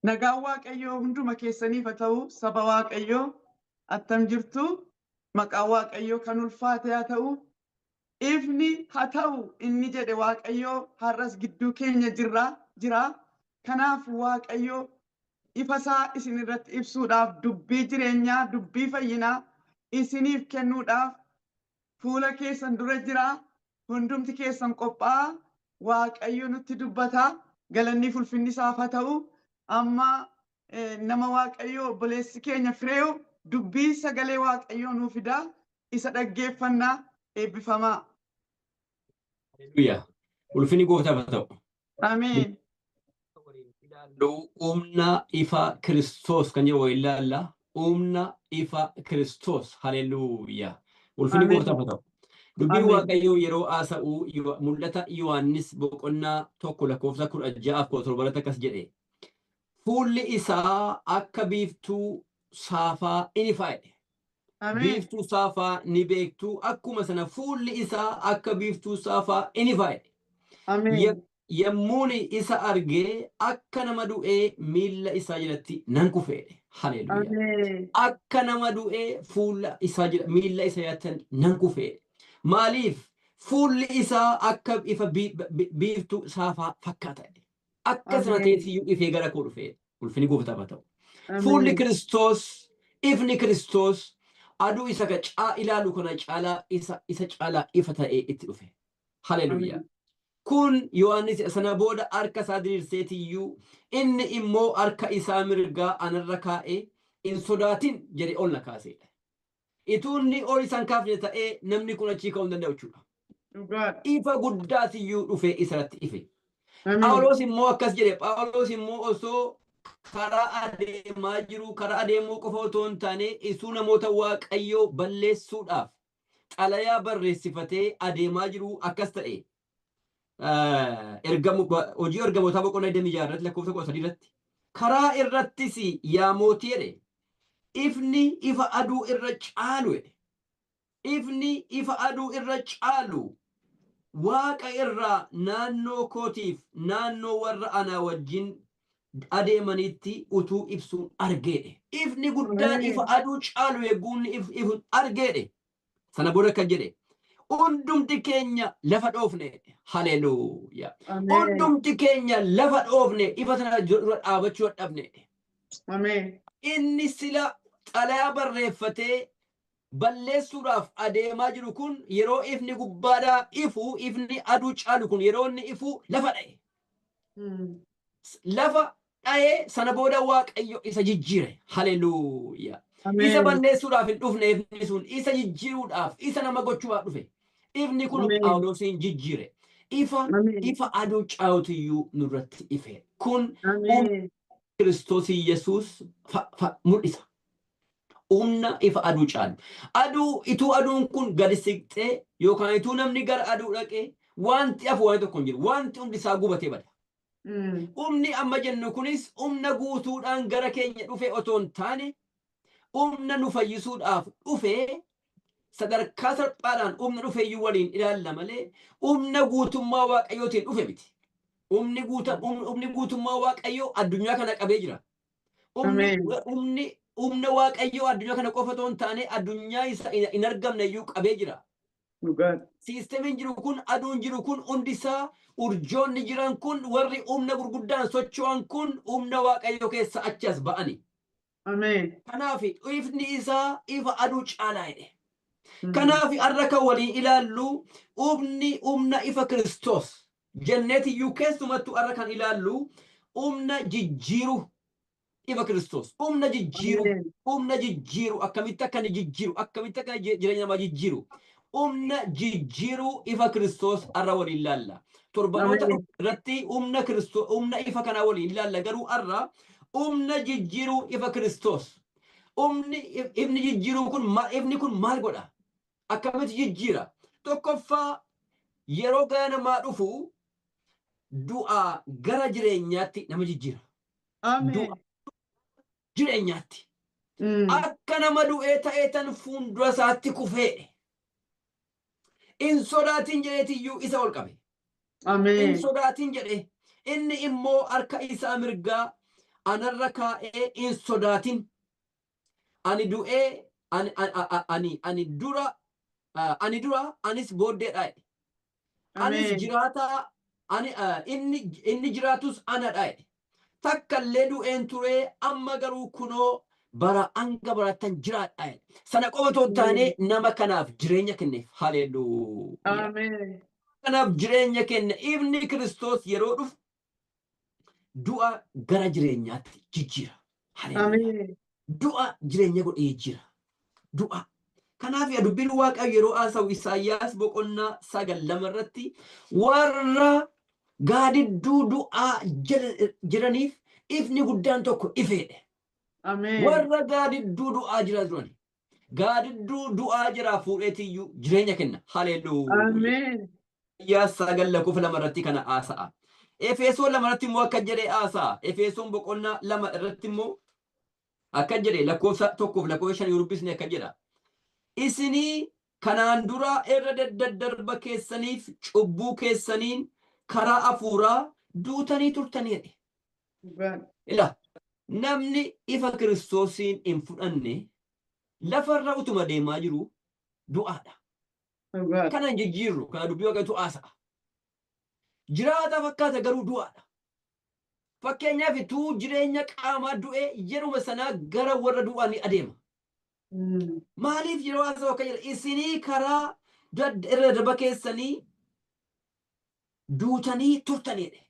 Nagaan Waaqayyoo hunduma keessaniif haa ta'u. Saba Waaqayyoo, attam jirtu? Maqaan Waaqayyoo kan ulfaate haa ta'u. Ifni haa ta'u inni jedhe Waaqayyoo har'as gidduu keenya jirra jira. Kanaaf Waaqayyoo ifa isaa isin irratti ibsuudhaaf, dubbii jireenyaa, dubbii fayyinaa isiniif kennuudhaaf fuula keessan dura jira. Hundumti keessan qophaa'a. Waaqayyo nutti dubbata. Galanni ulfinni isaaf haa ta'u. Amma nama Waaqayyo obboleessi keenya Fireew dubbii sagalee Waaqayyoo nuu fida. Isa dhaggeeffannaa, eebbifamaa. Haleluuyaa. Ulfinni gooftaaf haa ta'u. Ameen. Ilaallu humna ifa Kiristoos kan jedhu waliin ilaalla. Humna ifa Kiristoos. Haleluuyaa. Ulfinni Ameen. gooftaaf haa ta'u. Dubbiin Ameen. Waaqayyoo yeroo haasa'u Mul'ata Yohaannis boqonnaa 1 lakkoofsa 16 fi 17 irratti akkas jedhe. Fuulli isaa akka biiftuu saafaa in ifa jedhe. Ameen. Biiftuu saafaa ni beektu, akkuma sana fuulli isaa akka biiftuu saafaa in ifa jedhe. Ameen. Yommuun isa argee akka nama du'ee miilla isaa jalatti nan kufe jedhe. Haleluuyaa. Ameen. Akka nama du'ee fuula isaa jala miilla isa jalatti nan kufe jedhe. Maaliif? Fuulli isaa akka ifa biiftuu saafaa fakkaata jedhe. Akka sana Ameen. ta'eetiyyuu ifee gara koo dhufe. Ulfinni gooftaaf haa ta'u. Fuulli Ameen. Kiristoos, ifni Kiristoos aduu isa ka caa ilaalu kana caalaa isa caalaa ifa ta'ee itti dhufe. Haleluuyaa. Ameen. Kun Yohaannis sana booda harka isaa diriirseetiyyuu inni immoo harka isaa mirgaa anarra kaa'ee, "In sodaatin" jedhee ol na kaaseedha. Ituu inni ol isa hin kaafne ta'ee namni kun achii ka'uu hin danda'u jechuudha. Dhugaadha. Ifa guddaatiyyuu dhufee isarratti ife. Ameen. Phaawulos immoo akkas jedhe. Phaawulos immoo osoo karaa adeemaa jiru, karaa adeemuu qofa otoo hin taane, isuu namoota Waaqayyoo balleessuudhaaf xalayaa barreessifatee adeemaa jiru akkas ta'e. Hojii Ergamootaa boqonnaa 26 irratti lakkoofsa 13 irratti, "Karaa irrattis yaa mootii," jedhe, "ifni ifa aduu irra caalu," jedhe. "Ifni ifa aduu irra caalu waaqa irraa naannoo kootiif naannoo warra anaa wajjin adeemaniitti utuu ibsuun argeedhe. Ifni guddaan ifa aduu caalu eeguu inni ifu argeedhe. Sana booda akka jedhe, "Hundumti keenya lafa dhoofne." Haleluuyaa. Ameen. "Hundumti keenya lafa dhoofne, ifa sana dura dhaabachuu dadhabne." Ameen. Inni sila xalayaa barreeffatee balleessuudhaaf adeemaa jiru kun yeroo ifni gubbaadhaa ifu, ifni aduu caalu kun yeroo inni ifu lafa dha'e. Lafa dha'ee sana booda Waaqayyo isa jijjiire. Haleluuyaa. Isa Ameen. balleessuudhaaf hin dhufne ifni sun, isa jijjiiruudhaaf, isa nama gochuudhaaf dhufe. Ifni kun Ameen. Phaawulosiin jijjiire. Ifa Ameen. ifa aduu caalutuyyuu nurratti ife. Kun humna Ameen. Kiristoos Yesuus mul'isa. Humna ifa aduu caalu. Aduu ituu aduun kun gadi siqxee yookaan ituu namni gara aduu dhaqee wanti hafu waan tokko hin jiru. Wanti hundi isaa gubatee bada. Humni amma jennu kunis humna guutuudhaan gara keenya dhufe otoo hin taane, humna nu fayyisuudhaaf dhufe, sadarkaa salphaadhaan humna dhufeeyyuu waliin ilaalla malee humna guutummaa Waaqayyootiin dhufe miti. Humni guutummaa Waaqayyoo addunyaa kana qabee jira. Humni Ameen. humni humna Waaqayyoo addunyaa kana qofa otoo hin taane addunyaa isa hin argamne iyyuu qabee jira. Dhugaadha. Siistemiin jiru kun, aduun jiru kun, hundi isaa, urjoonni jiran kun, warri humna gurguddaan socho'an kun humna Waaqayyoo keessa achi as ba'ani. Ameen. Kanaaf ifni isaa ifa aduu caalaa jedhe. Kanaaf har'a kan waliin ilaallu humni humna ifa Kiristoos jenneetiyyuu, keessumattuu har'a kan ilaallu humna jijjiiruu ifa Kiristoos. Humna jijjiiruu, Ameen. humna jijjiiru, akkamitti akka inni jijjiiru, akkamitti akka jireenya namaa jijjiiru. Humna jijjiiruu ifa Kiristoos har'a waliin ilaalla. Torbanoota Ameen. dhufu irratti humna Kiristoos, humna ifa kanaa waliin ilaalla, garuu har'a humna jijjiiruu ifa Kiristoos. Humni ifni jijjiiruu kun ifni kun maal godha? Akkamitti jijjiira? Tokkoffaa, yeroo gara namaa dhufu du'aa gara jireenyaatti nama jijjiira. Ameen. Du'a jireenyaatti. "Akka nama du'ee ta'ee tan fuuldura isaatti kufee, 'In sodaatin' jedheetiyyuu isa ol qabe. 'In Ameen. sodaatin' jedhe. Inni immoo harka isaa mirgaa anarra kaa'ee hin sodaatin. Ani du'ee ani ani ani dura ani dura anis booddeedha jedhe. Anis jiraataa ani inni jiraatus anadha jedhe. Takka illee du'een turee amma garuu kunoo bara hanga baraattan jiraadha jedhe. Sana qofa otoo hin taane nama kanaaf jireenya kenneef. Haleluuyaa. Ameen. Kanaaf jireenya kenne. Ifni Kiristoos yeroo dhufu du'a gara jireenyaatti jijjiira. Haleluuyaa. Ameen. Du'a jireenya godhee jijjiira. Du'a. Kanaaf yaa dubbiin Waaqayyo yeroo haasa'u Isaayyaas boqonnaa 9:2 irratti warra gaadidduu du'aa jala jiraniif ifni guddaan tokko ifeedhe. Ameen. Warra gaadidduu du'aa jira turan. Gaadidduu du'aa jiraa fuudheetiyyuu jireenya kenna. Haleluuyaa. Ameen. Isaayyaas 9 lakkoofsa 2 irratti kana haasa'a. Efesoon 2 irratti immoo akka jedhee haasa'a. Efesoon boqonnaa 2 irratti immoo akka jedhe lakkoofsa 1f lakkoofsa 5 yoo dubbisne akka jedha. Isinii kanaan dura irra daddarba keessaniif cubbuu keessaniin karaa hafuuraa duutanii turtanii jedhe. Ila namni ifa Kiristoosiin hin fudhanne lafarra utuma deemaa jiru du'aadha. Kana hin jijjiirru, kana dubbii Waaqayyootu haasa'a. Jiraataa fakkaata garuu du'aadha. Fakkeenyaaf utuu jireenya qaamaa du'ee yeruma sanaa gara warra du'aa ni adeema. Maaliif yeroo haasa'u akka jedha isinii karaa irra daddarba keessanii duutanii turtaniidha.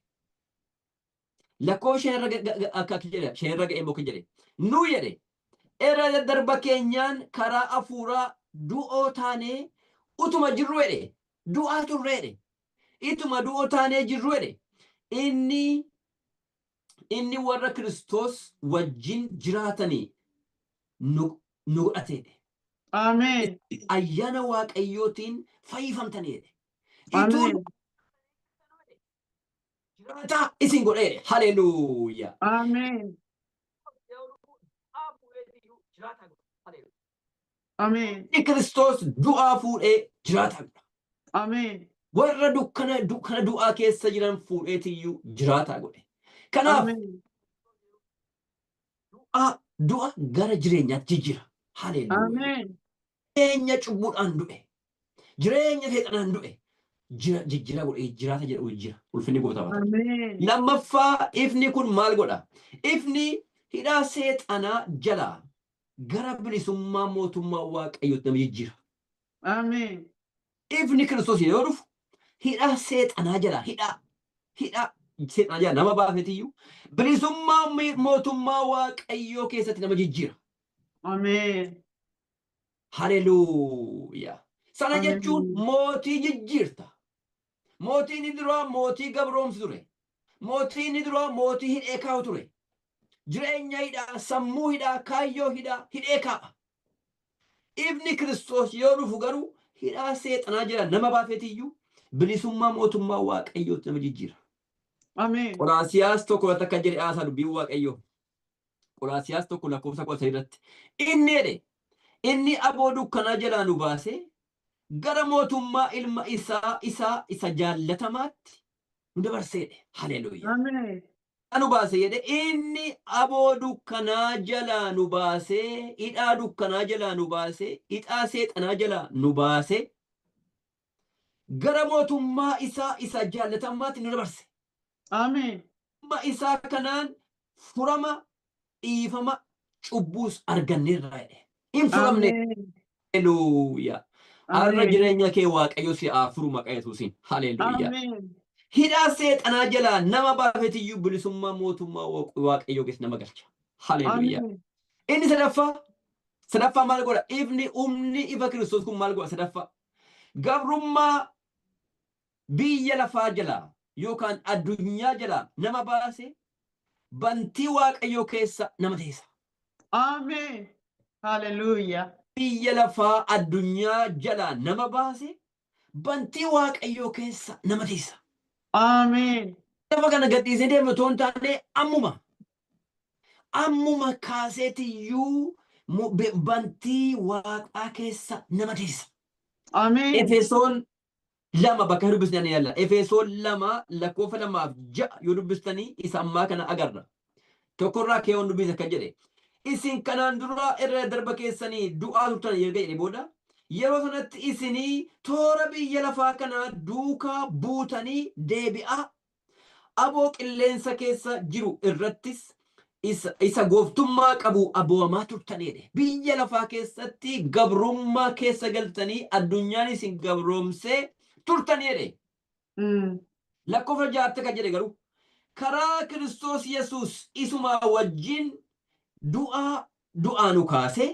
Lakkoofsa 5 irra akka jedha 5 irra ga'ee immoo akka jedhe nu jedhe irra daddarba keenyaan karaa hafuuraa du'oo taanee utuma jirru jedhe du'aa turre jedhe ituma du'oo taanee jirru jedhe inni warra Kiristoos wajjin jiraatanii nu godhate jedhe. Ameen. Ayyaana Waaqayyootiin fayyifamtanii jedhe. Ituu jiraataa isin godhee jedhe. Haleluuyaa. Ameen. Ameen. Inni Kiristoos du'aa fuudhee jiraataa godha. Ameen. Warra dukkana du'aa keessa jiran fuudheetiyyuu jiraataa godhe. Kanaaf du'a gara jireenyaatti jijjiira. Haleluuyaa. Ameen. Jireenya cubbuudhaan du'e. Jireenya seexanaan du'e. Jijjiira godhee jiraata jedhu jira. Ulfinni gooftaa haa ta'u. Ameen. Lammaffaa ifni kun maal godha? Ifni hidhaa seexanaa jalaa gara bilisummaa mootummaa Waaqayyootti nama jijjiira. Ameen. Ifni Kiristoos yeroo dhufu hidhaa seexanaa jalaa hidhaa seexanaa jalaa nama baafetiyyuu bilisummaa mootummaa Waaqayyoo keessatti nama jijjiira. Ameen. Haleluuyaa. Sana jechuun Ameen. mootii jijjiirta. Mootiin inni duraa mootii gabroomsu ture. Mootiin inni duraa mootii hidhee kaa'u ture. Jireenya hidhaa, sammuu hidhaa, kaayyoo hidhaa hidhee kaa'a. Ifni Kiristoos yoo dhufu garuu hidhaa seexanaa jala nama baafetiyyuu bilisummaa mootummaa Waaqayyootti nama jijjiira. Ameen. Qolaasiyaas 1 irratti akka jedhe haasaa dubbiin Waaqayyoo. Qolaasiyaas 1 lakkoofsa 13 irratti. Inni jedhe inni aboo dukkanaa jalaa nu baasee gara mootummaa ilma isaa isa jaallatamaatti nu dabarseedhe. Haleluuyaa. Ameen. Nu baase jedhe inni aboo dukkanaa jalaa nu baasee, hidhaa dukkanaa jalaa nu baasee, hidhaa seexanaa jalaa nu baasee gara mootummaa isaa isa jaallatamaatti nu dabarse. Ameen. Mootummaa isaa kanaan furama dhiifama cubbuus arganneerra jedhe. Hin furamne. Ameen. Haleluuyaa. Har'a Ameen. jireenya kee Waaqayyo si haa furu maqaa Yesuusiin. Haleluuyaa. Ameen. Hidhaa seexanaa jalaa nama baafetiyyuu bilisummaa mootummaa Waaqayyoo keessa nama galcha. Haleluuyaa. Ameen. Inni sadaffaa maal godha? Ifni humni ifa Kiristoos kun maal godha? Sadaffaa. Gabrummaa biyya lafaa jalaa yookaan addunyaa jalaa nama baase bantii Waaqayyoo keessa nama teessa. Ameen. Hallelujah. Biyya lafaa addunyaa jalaa nama baase bantii Waaqayyoo keessa nama teessa. Ameen. Lafa kana gadhiisee deemu otoo hin taane ammuma kaaseetiyyuu bantii Waaqaa keessa nama teessa. Ameen. Efesoon 2 bakka dubbisnee ni yaalla. Efesoon 2 lakkoofsa 2f 6 yoo dubbistanii isa ammaa kana agarra. Tokkorraa kee waan dubbisa kan jedhe. Isin kanaan dura irra darba keessanii du'aa turtan erga jedhe booda, yeroo sanatti isinii toora biyya lafaa kanaa duukaa buutanii deebi'aa, aboo qilleensa keessa jiru irrattis isa gooftummaa qabu aboomamaa turtanidha. Biyya lafaa keessatti gabrummaa keessa galtanii addunyaan isin gabroomsee turtanidha. Lakkoofsa 6tti kan jedhe garuu, karaa Kiristoos Yesuus isumaa wajjin du'aa nu kaase,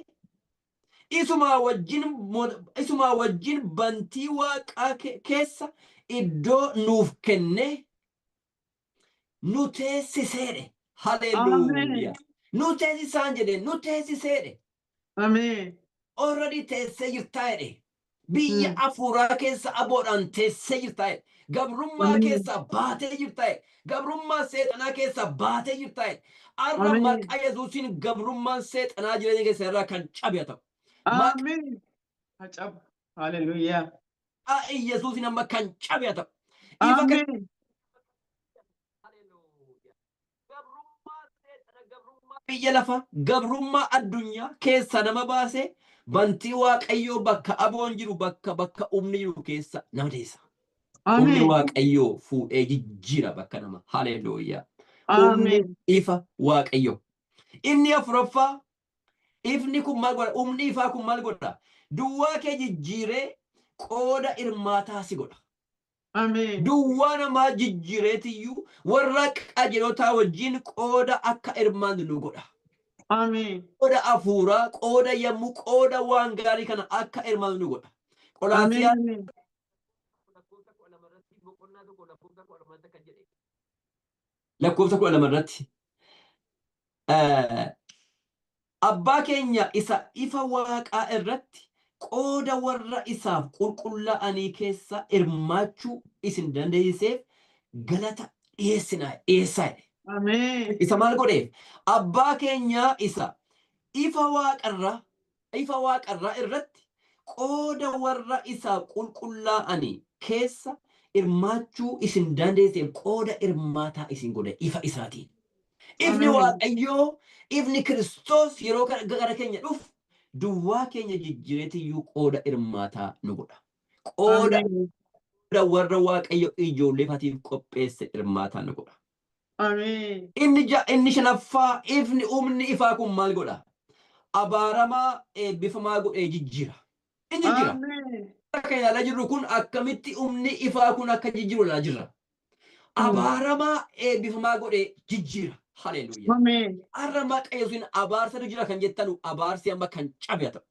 isumaa wajjin bantii waaqaa keessa iddoo nuuf kenne nu teessiseedhe. Haleluuyaa. Nu teessisaan jedhe, nu teessiseedhe. Ameen. Already teessee jirtaa jedhe. Biyya afuuraa keessa aboodhaan teessee jirtaa jedhe. Gabrummaa keessaa baatee jirtaa jedhe. Gabrummaa seexanaa keessaa baatee jirtaa jedhe. Arra maqaa Yesuusiin gabrummaan seexanaa jireenya keessa irraa kan cabe haa ta'u. Ameen. Hacabu. Haleluuyaa. Maqaa Yesuusiin amma kan cabe haa ta'u. Ifa kan Ameen. Gabrummaa seexana, gabrummaa biyya lafa, gabrummaa addunyaa keessa nama baase, bantii Waaqayyoo bakka aboon jiru, bakka humni jiru keessa nama teessa. Humni Waaqayyoo fuudhee jijjiira bakka nama. Haleluuyaa. Humni ifa Waaqayyoo. Inni afuraffaa, ifni kun maal godha? Humni ifaa kun maal godha? Duwwaa kee jijjiiree qooda hirmaataa si godha. Ameen. Duwwaa namaa jijjiireetiyyuu warra qajeelotaa wajjin qooda akka hirmaannu nu godha. Ameen. Qooda hafuuraa, qooda yommuu qooda waan gaarii kana akka hirmaannu nu godha. Qolaasiyaa lakkoofsa 12 irratti, boqonnaa 1 lakkoofsa 12 irratti kan jedhe. Lakkoofsa 12 irratti, abbaa keenya isa ifa waaqaa irratti qooda warra isaaf qulqullaa'anii keessa hirmaachuu isin dandeessiseef galata dhiyeessinaa dhiyeessaa jedhe. Ameen. Isa maal godheef? Abbaa keenya isa ifa waaqarraa irratti qooda warra isaaf qulqullaa'anii keessa hirmaachuu isin dandeessiseef qooda hirmaataa isin godhe ifa isaatiin. Ifni Waaqayyoo, ifni Kiristoos yeroo gara keenya dhufu duwwaa keenya jijjiireetiyyuu qooda hirmaataa nu godha. Qooda warra Waaqayyo ijoollee isaatiif qopheesse hirmaataa nu godha. Ameen. Inni shanaffaa, ifni humni ifaa kun maal godha? Abaaramaa eebbifamaa godhee jijjiira. Inni jijjiira. Ameen. Kan ilaalaa jirru kun akkamitti humni ifaa kun akka jijjiiru ilaalaa jirra. Abaaramaa eebbifamaa godhee jijjiira. Haleluuyaa. Ameen. Har'a maqaa Yesuusiin abaarsatu jira kan jettanu, abaarsi amma kan cabe haa ta'u.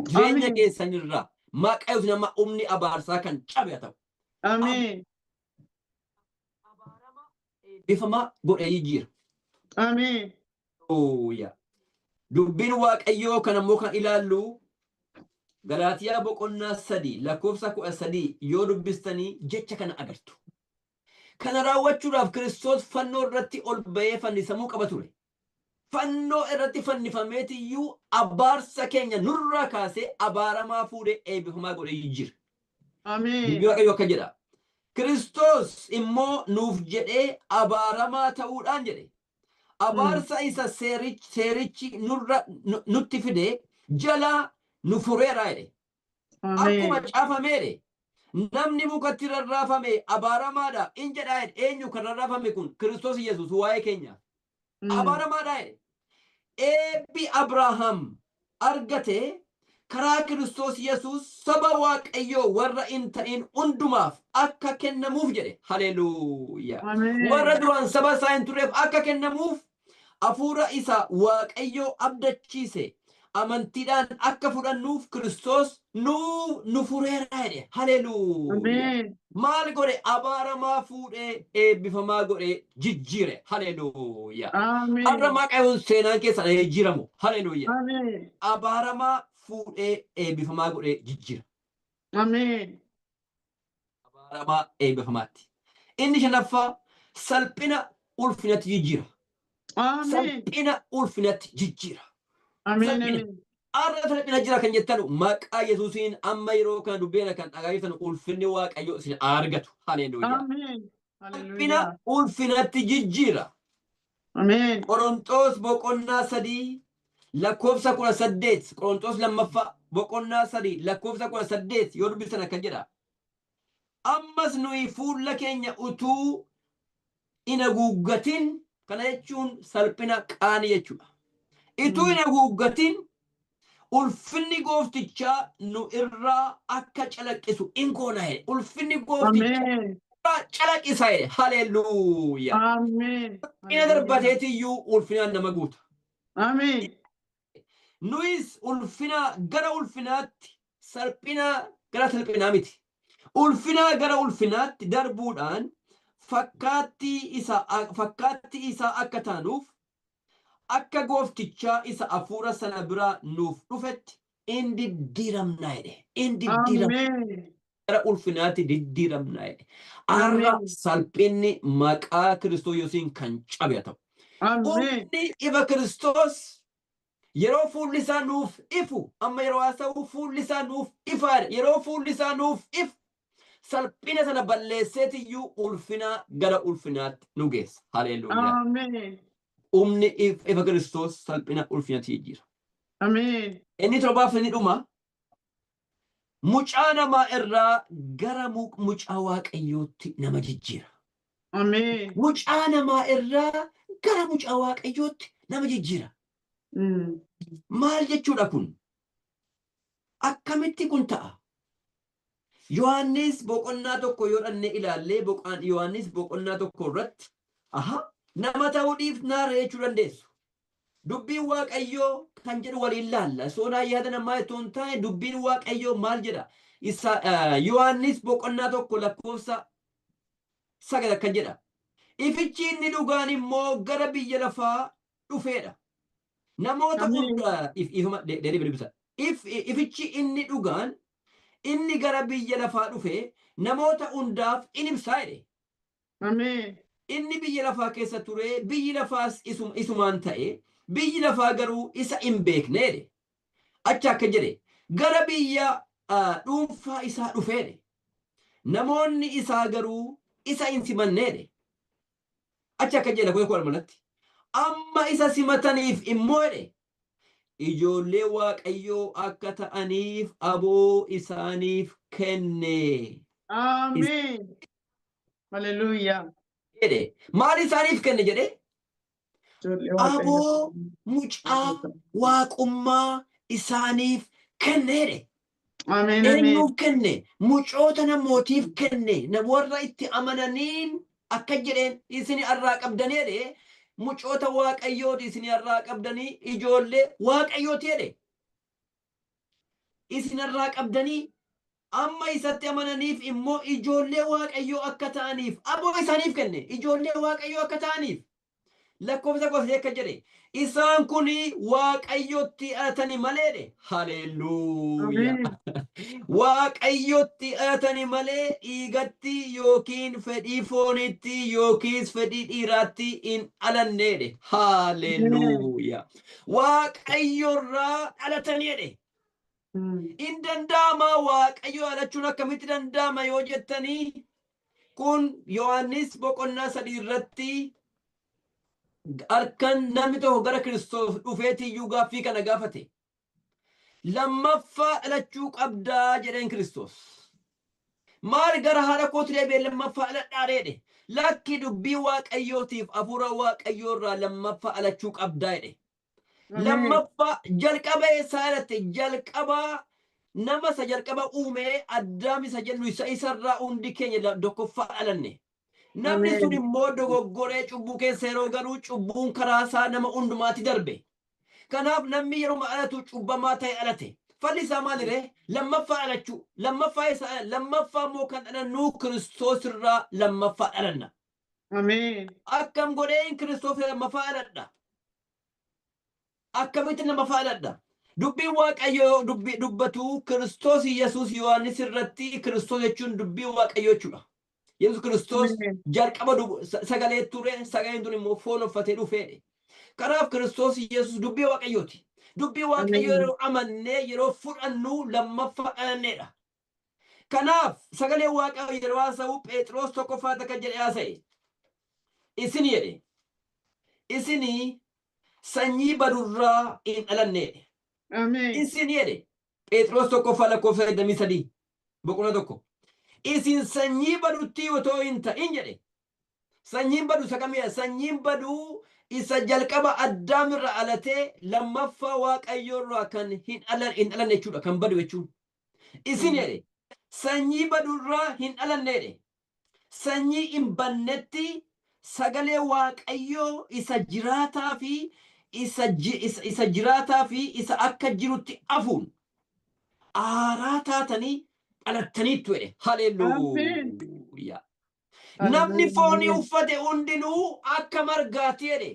Jireenya keessanirraa maqaa Yesuusiin amma humni abaarsaa kan cabe haa ta'u. Ameen. Abaaramaa eebbifamaa godhee jijjiira. Ameen. Haleluuyaa. Dubbiin Waaqayyoo kan ammoo kan ilaallu Galaatiyaa boqonnaa 3 lakkoofsa 13 yoo dubbistanii jecha kana agartu. Kana raawwachuudhaaf Kiristoos fannoo irratti ol ba'ee fannisamuu qaba ture. Fannoo irratti fannifameetiyyuu abaarsa keenya nurraa kaasee, abaaramaa fuudhee eebbifamaa godhee jijjiira. Ameen. Dubbii Waaqayyoo akka jedha. Kiristoos immoo nuuf jedhee abaaramaa ta'uudhaan jedhe. Abaarsa isa seerichi nurra nutti fide jalaa nu fureera jedhe. Akkuma caafameedhe. Namni mukatti rarraafame abaaramaadha in jedhaa jedhe. Eenyu kan rarraafame kun? Kiristoos Yesuus waa'ee keenya. Abaaramaadha jedhe. Eebbi Abrahaam argate karaa Kiristoos Yesuus saba Waaqayyoo warra hin ta'in hundumaaf akka kennamuuf jedhe. Haleluuyaa. Ameen. Warra duraan saba isaa hin turreef akka kennamuuf, hafuura isa Waaqayyoo abdachiise amantiidhaan akka fudhannuuf Kiristoos nu fureera jedhe. Haleluuyaa. Ameen. Maal godhe? Abaaramaa fuudhee eebbifamaa godhee jijjiire. Haleluuyaa. Ameen. Har'a maqaa Yesuus seenaan keessan jijjiiramu. Haleluuyaa. Ameen. Abaaramaa fuudhee eebbifamaa godhee jijjiira. Ameen. Abaaramaa eebbifamaatti. Inni shanaffaa, salphina ulfinatti jijjiira. Ameen. Salphina ulfinatti jijjiira. Ameen. Salphina. Ameen. Har'a salphina jira kan jettanu, maqaa Yesuusiin amma yeroo kana dubbeena kan dhagaa jirtan ulfinni Waaqayyoo isin argatu. Haleluuyaa. Ameen. Salphina Haleluuyaa. ulfinatti jijjiira. Ameen. Qoronxoos boqonnaa 3 lakkoofsa 18, Qoronxoos lammaffaa boqonnaa 3 lakkoofsa 18 yoo dubbisan akkan jedha. Ammas nuyi fuula keenya utuu hin haguuggatin, kana jechuun salphina qaanii jechuudha. Ituu hin haguuggatin ulfinni gooftichaa nu irraa akka calaqqisu in goona jedhe. Ulfinni gooftichaa Ameen. irraa calaqqisa jedhe. Haleluuyaa. Ameen. Salphina darbateetiyyuu ulfinaan nama guuta. Ameen. Nuyis ulfina gara ulfinaatti, salphina gara salphinaa miti. Ulfinaa gara ulfinaatti darbuudhaan fakkaattii isaa akka taanuuf akka gooftichaa isa hafuura sana biraa nuuf dhufetti in diddiiramna jedhe. In diddiiramna. Ameen. Gara ulfinaatti diddiiramna jedhe. Har'a Ameen. salphinni maqaa Kiristoos Yesuusiin kan cabe haa ta'u. Ameen. Humni ifa Kiristoos yeroo fuulli isaa nuuf ifu, amma yeroo haasa'u fuulli isaa nuuf ifaadha. Yeroo fuulli isaa nuuf ifu salphina sana balleesseetiyyuu ulfina gara ulfinaatti nu geessa. Haleluuyaa. Ameen. Humni ifa Kiristoos salphina ulfinatti jijjiira. Ameen. Inni torbaaf inni dhuma, mucaa namaa irraa gara mucaa Waaqayyootti nama jijjiira. Ameen. Mucaa namaa irraa gara mucaa Waaqayyootti nama jijjiira. Maal jechuudha kun? Akkamitti kun ta'a? Yohaannis boqonnaa 1 yoo dhannee ilaallee, Yohaannis boqonnaa 1 irratti, aha, nama ta'uu dhiifnaa jechuu dandeessu. Dubbiin Waaqayyoo kan jedhu waliin laalla. Soonaa yaada namaa itoo hin taane dubbiin Waaqayyoo maal jedha? Isa Yohaannis boqonnaa 1 lakkoofsa 9 akkan jedha. Ifichi inni dhugaan immoo gara biyya lafaa dhufeedha. Namoota hunda ifuma deebii dubbisa. Ifichi inni dhugaan inni gara biyya lafaa dhufe namoota hundaaf in ibsaa jedhe. Ameen. Inni biyya lafaa keessa ture, biyyi lafaas isumaan ta'e, biyyi lafaa garuu isa hin beekne jedhe. Achi akka jedhe, gara biyya dhuunfaa isaa dhufeedhe. Namoonni isaa garuu isa hin simanne jedhe. Achi akka jedhe lakkoofsa 12tti. Amma isa simataniif immoo jedhe, ijoollee Waaqayyoo akka ta'aniif aboo isaaniif kenne. Ameen. Haleluuyaa. Jedhe. Maal isaaniif kenne jedhe? Aboo mucaa waaqummaa isaaniif kenne jedhe. Ameen. Ameen. Eenyuuf kenne? Mucoota namootiif kenne. Warra itti amananiin akka jedheen, isin har'aa qabdanii jedhe, mucoota Waaqayyooti isin har'aa qabdanii, ijoollee Waaqayyooti jedhe. Isin har'aa qabdanii amma isatti amananiif immoo ijoollee Waaqayyoo akka ta'aniif aboo isaaniif kenne. Ijoollee Waaqayyoo akka ta'aniif. Lakkoofsa 13 akka jedhe, isaan kun Waaqayyotti dhalatanii malee. Haleluuyaa. Waaqayyotti dhalatanii malee dhiigatti yookiin fedhii fooniitti yookiis fedhii dhiiraatti hin dhalanneedhe. Haleluuyaa. Waaqayyorraa dhalatanii jedhe. In danda'ama, Waaqayyo dhalachuun akkamitti danda'ama yoo jettanii, kun Yohaannis boqonnaa 3 irratti harkan namni tokko gara Kiristoos dhufeetiyyuu gaaffii kana gaafate. Lammaffaa dhalachuu qabdaa jedheen Kiristoos. Maal, gara haadha kootti deebi'ee lammaffaa dhaladhaa jedhe. Lakki, dubbii Waaqayyootiif hafuura Waaqayyoo irraa lammaffaa dhalachuu qabdaa jedhe. Lammaffaa jalqaba eessaa dhalatte? Jalqaba nama isa jalqaba uumee Addaam isa jennu isa isarraa hundi keenya tokkoffaa dhalanne. Namni sun immoo dogoggoree cubbuu keessa yeroo galuu cubbuun karaa isaa nama hundumaatti darbe. Kanaaf namni yeroo dhalatu cubbamaa ta'e dhalate. Falli isaa maaliree? Lammaffaa dhalachuu. Lammaffaa isaa, lammaffaa immoo kan dhalannu Kiristoos irraa lammaffaa dhalanna. Ameen. Akkam godheen Kiristoos lammaffaa dhaladha? Akkamitti lammaffaa dhaladha? Dubbiin Waaqayyoo dubbii dubbatu Kiristoos Yesuus Yohaannis irratti, Kiristoos jechuun dubbii Waaqayyoo jechuudha. Yesuus Kiristoos jalqaba sagalee ture, sagaleen tun immoo foon uffatee dhufeedhe. Kanaaf Kiristoos Yesuus dubbii Waaqayyooti. Dubbii Waaqayyoo yeroo amannee, yeroo fudhannu lammaffaa dhalanneedha. Kanaaf sagalee Waaqayyoo yeroo haasa'u, Phexros tokkoffaa takka jedhee haasa'e. Isin jedhe. Isinii sanyii badurraa hin dhalanne jedhe. Ameen. Isin jedhe Phexros tokkoffaa lakkoofsa 23 boqonnaa 1. Isin sanyii baduttii otoo hin ta'in jedhe. Sanyiin badu isa kamidha? Sanyiin badu isa jalqaba Addaam irraa alatee lammaffaa Waaqayyo irraa kan hin dhalanne jechuudha. Kan badu jechuun. Isin jedhe sanyii badu irraa hin dhalanne jedhe. Sanyii hin bannetti sagalee Waaqayyoo isa jiraataa fi isa jiraataa fi isa akka jirutti hafuun aaraa taatanii dhalattaniittu jedhe. Haleluuyaa. Namni foonii uffate hundinuu akka margaati jedhe.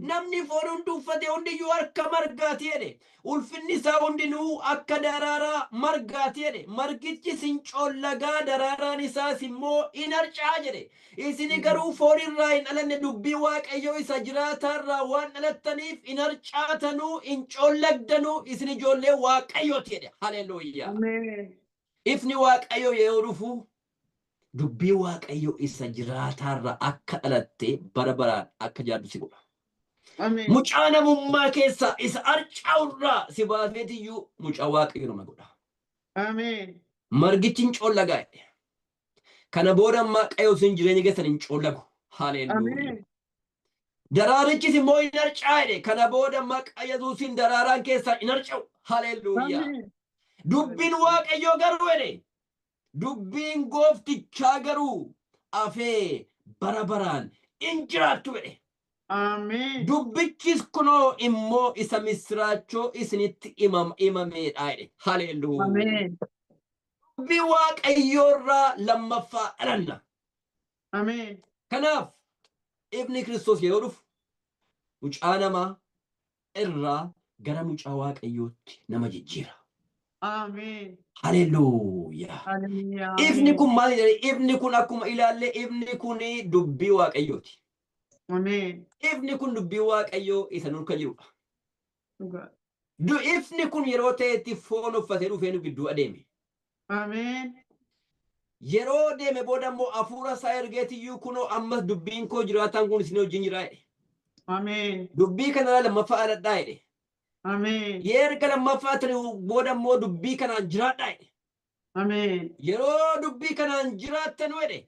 Namni foon hundi uffate hundiyyuu akka margaati jedhe. Ulfinni isaa hundinuu akka daraaraa margaati jedhe. Margichis hin coollagaa, daraaraan isaas immoo in harca'a jedhe. Isin garuu foon irraa hin dhalanne, dubbii Waaqayyoo isa jiraataa irraa waan dhalattaniif hin harcaatanuu, hin coollagdanuu, isin ijoollee Waaqayyooti jedhe. Haleluuyaa. Ameen. Ifni Waaqayyoo yeroo dhufu dubbii Waaqayyoo isa jiraataarraa akka dhalatte bara baraan akka jiraattu si godha. Ameen. Mucaa namummaa keessaa isa harca'urraa si baaseetiyyuu mucaa Waaqayyoo nama godha. Ameen. Margichi hin coollagaa jedhe. Kana booda Waaqayyo isin jireenya keessan hin coollagu. Haleluuyaa. Ameen. Daraarichis immoo hin harca'a jedhe. Kana booda maqaa Yesuusiin daraaraan keessan hin harca'u. Haleluuyaa. Ameen. Dubbiin Waaqayyoo garuu jedhe. Dubbiin gooftichaa garuu afee bara baraan in jiraattu jedhe. Ameen. Dubbichis kunoo immoo isa misiraachoo isinitti himameedha jedhe. Haleluuyaa. Ameen. Dubbii Waaqayyoo irraa lammaffaa dhalanna. Ameen. Kanaaf ifni Kiristoos yeroo dhufu mucaa namaa irraa gara mucaa Waaqayyootti nama jijjiira. Ameen. Haleluuyaa. Haleluuyaa. Ifni kun maal jedhe? Ifni kun akkuma ilaalle ifni kun dubbii Waaqayyooti. Ameen. Ifni kun dubbii Waaqayyoo isa nurka jirudha. Dhugaa. Ifni kun yeroo ta'etti foon uffatee dhufee nu gidduu adeeme. Ameen. Yeroo deeme booda immoo hafuura isaa ergeetiyyuu kunoo ammas dubbiin koo jiraataan kun isin wajjin jira jedhe. Ameen. Dubbii kana lammaffaa dhaladhaa jedhe. Ameen. Erga lammaffaa ta'e booda immoo dubbii kanaan jiraadhaa jedhe. Ameen. Yeroo dubbii kanaan jiraattan jedhe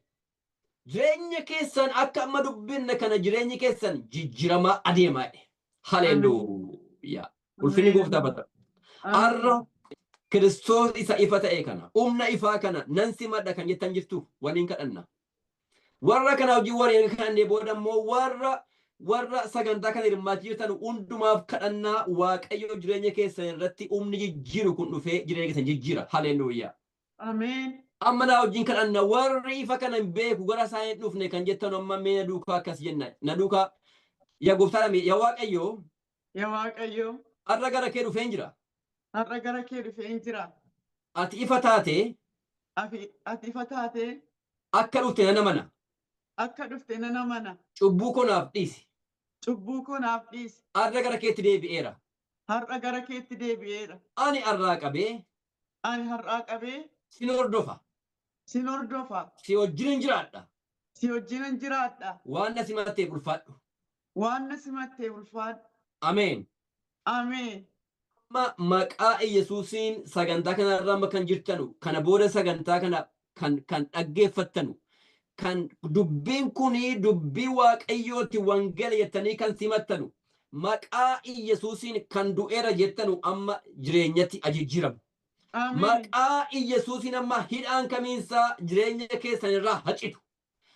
jireenya keessan akka amma dubbinne kana jireenyi keessan jijjiiramaa adeemaa jedhe. Haleluuyaa. Ulfinni gooftaa bata. Har'a Kiristoos isa ifa ta'e kana, humna ifaa kana nan simadha kan jettan jirtu waliin kadhanna. Warra kana hojii warra kadhannee booda immoo warra sagantaa kana hirmaachaa jirtan hundumaaf kadhannaa Waaqayyo jireenya keessan irratti humni jijjiiru kun dhufee jireenya keessan jijjiira. Haleluuyaa. Ameen. Amma naa wajjin kadhanna warri ifa kana hin beeku gara isaa hin dhufne kan jettan amma mee na duukaa akkas jenna. Na duukaa yaa gooftaadha yaa Waaqayyo. Yaa Waaqayyo. Har'a gara kee dhufeen jira. Har'a gara kee dhufeen jira. Ati ifa taate. Ati ifa taate. Akka dhufte nan amana. Akka dhufte nan amana. Cubbuu koo naaf dhiisi. Cubbuu koo naaf dhiisi. Har'a gara keetti deebi'eera. Har'a gara keetti deebi'eera. Ani har'aa qabee. Ani har'aa qabee. Sin hordofa. Sin hordofa. Si wajjin jiraadha. Si wajjin jiraadha. Waan na simatteef ulfaadhu. Waan na simatteef ulfaadhu. Ameen. Ameen. Amma maqaa Yesuusiin sagantaa kanarra amma kan jirtanu kana booda sagantaa kana kan dhaggeeffattanu kan dubbiin kuni dubbii Waaqayyooti wangeela jettanii kan simattanu maqaa Yesuusiin kan du'eera jettanu amma jireenyatti ajijjiiramu. Maqaa Yesuusiin amma hidhaan kamiinsaa jireenya keessan irraa hacitu.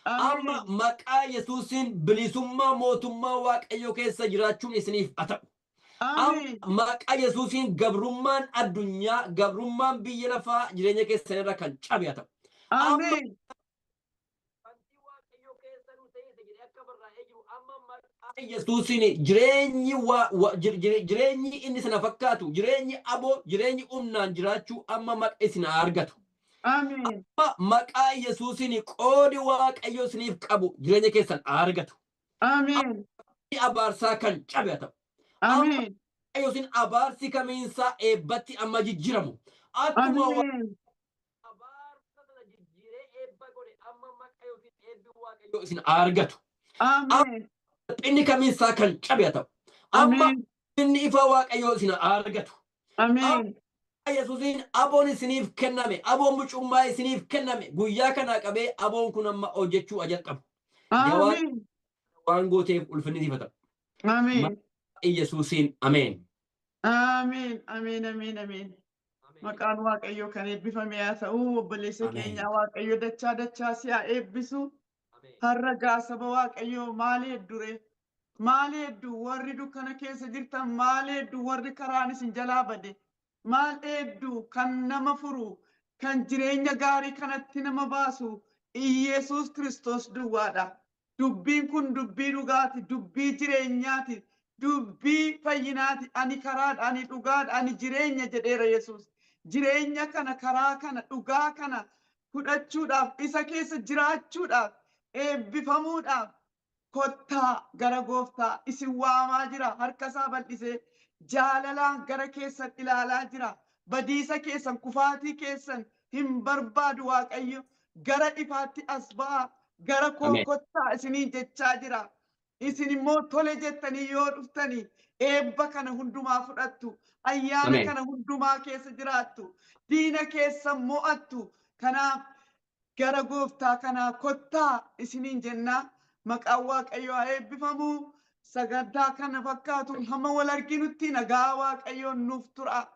Amma maqaa Yesuusiin bilisummaa mootummaa Waaqayyoo keessa jiraachuun isiniif haa ta'u. Amma maqaa Yesuusiin gabrummaan addunyaa, gabrummaan biyya lafaa jireenya keessan irra kan cabe haa ta'u. Amma Yesuusiin jireenyi inni sana fakkaatu, jireenyi aboo, jireenyi humnaan jiraachuu amma maqaa isin haa argatu. Ameen. Amma maqaa Yesuusiin qoodi Waaqayyo isiniif qabu jireenya keessan haa argatu. Ameen. Abaarsaa kan cabe haa ta'u. Ameen. Yesuusiin abaarsi kamiinsaa eebbatti amma jijjiiramu. Akkuma abaarsa sana jijjiiree eebba godhe amma maqaa Yesuusiin eebbi Waaqayyo isin haa argatu. Ameen. Salphinni kamiinsaa kan cabe haa ta'u. Amma Ameen. inni ifa Waaqayyoo isin haa argatu. Ameen. Yesuusiin aboon isiniif kenname, aboon mucummaa isiniif kenname, guyyaa kanaa qabee aboon kun amma hojjechuu haa jalqabu. Yaa Waaqa Ameen. waan gooteef ulfinni siif haa ta'u. Ameen. Maqaa Yesuusiin ameen. Ameen. Ameen. Ameen. Ameen. Maqaan Waaqayyoo kan eebbifame haa ta'u. Obboleessa Ameen. keenya Waaqayyo dachaa dachaa si haa eebbisu. Har'a gaa saba Waaqayyoo maal heddure? Maal hedduu warri dukkana keessa jirtan? Maal hedduu warri karaan isin jalaa bade? Maal hedduu kan nama furu, kan jireenya gaarii kanatti nama baasu Iyesuus Kiristoos duwwaadha. Dubbiin kun dubbii dhugaati, dubbii jireenyaati, dubbii fayyinaati. Ani karaadha, ani dhugaadha, ani jireenya jedheera Yesuus. Jireenya kana, karaa kana, dhugaa kana fudhachuudhaaf, isa keessa jiraachuudhaaf, eebbifamuudhaaf kottaa gara gooftaa. Isin waamaa jira, harka isaa bal'isee jaalalaan gara keessan ilaalaa jira. Badiisa keessan, kufaatii keessan hin barbaadu Waaqayyo. Gara ifaatti as ba'aa, gara koo Ameen. kottaa isiniin jechaa jira. Isin immoo tole jettanii yoo dhuftanii eebba kana hundumaa fudhattu. Ayyaana Ameen. kana hundumaa keessa jiraattu. Diina keessan mo'attu. Kanaaf gara gooftaa kanaa kottaa isiniin jennaa. Maqaan Waaqayyoo haa eebbifamu. Sagantaa kana fakkaatuun hamma wal arginutti nagaa Waaqayyoon nuuf tura.